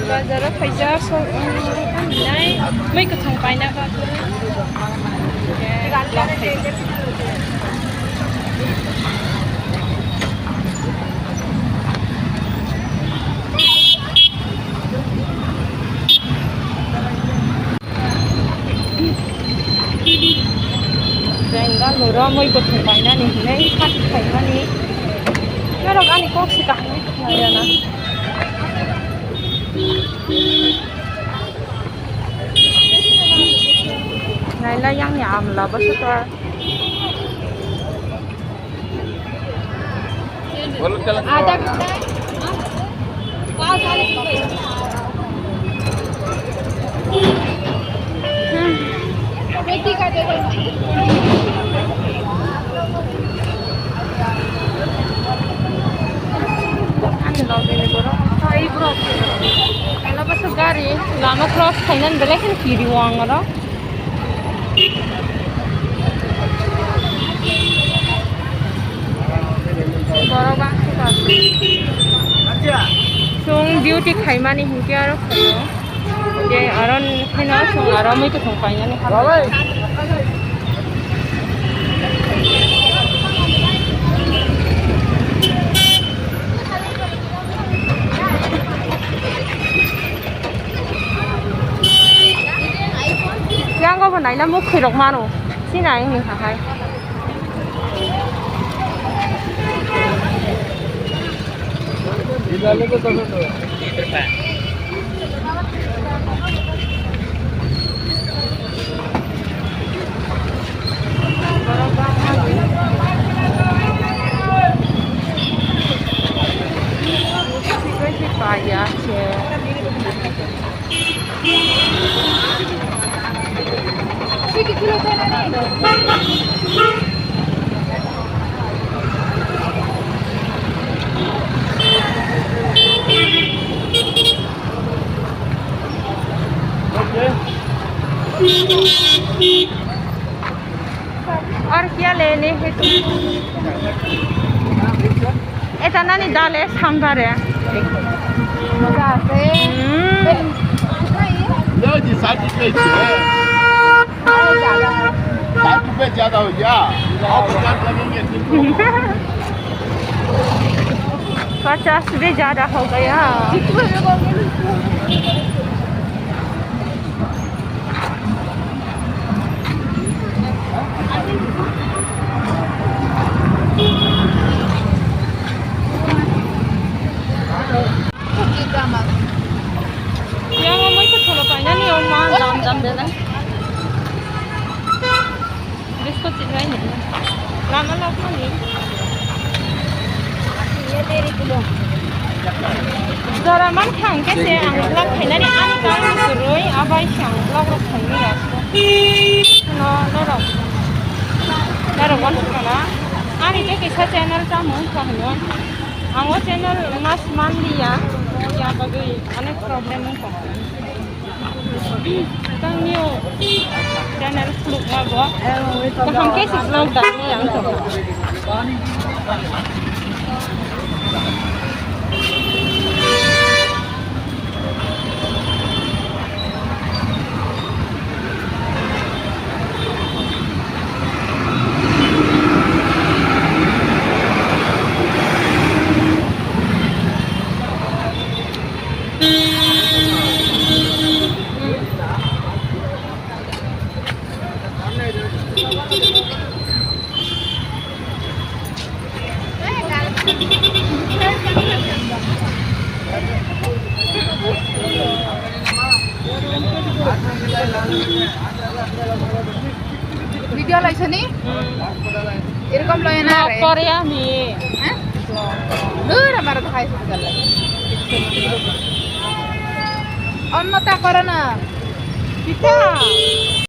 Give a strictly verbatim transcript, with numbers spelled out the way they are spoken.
Bazar o phaijak, so, um, nai, mui kwthwng paina bagwi. Eh, lok phaijak. Bengal oro mui kwthwng painani hinwi sati khaimani. Norok ani kok se kaham khe khna rwna. Nailai yang ni amla bo sotor. Ani loge ni borok hai borok. Ela bwswk gari lama cross khainani belai kheno kiri o ang oro. Borok bangso tongo. Chwng duty khaimani hinkhe aro khaio. Je aro pheno chwng aro mui kwthwng painani. Yang bo naina mukhwi rok mano. Sina ini hahai. और क्या लेने हैं तुम? Eta nani dal e sambar e. Moja ase. Hmm. Yo, ji sat rupees hai. Sat rupees zyada ho gaya. Aap pachas lagenge, tirko. Pachas bhi zyada ho gaya. Yang amai ko cholo paina ni, o ma dam dam de na. Biskot chini bai ni. Lama lok mani. Jora man khang khe se ang vlog khainani ani karon kwrwi, abai se ang vlog rok khainani rw. No, norok. Norok uansukha na. Ani tei kaisa channel tamo wngkha hwnwi. Ang o channel mas manliya. Ya bagwi onek problem wngkha. Tang new channel khulukma bo. Kaham khe se vlog dangni ang tong. Video laisani? Hmm. Erokom loyana re. Korea ni. Hah? Dura mara khai sujalla. Onno ta korona. Kita.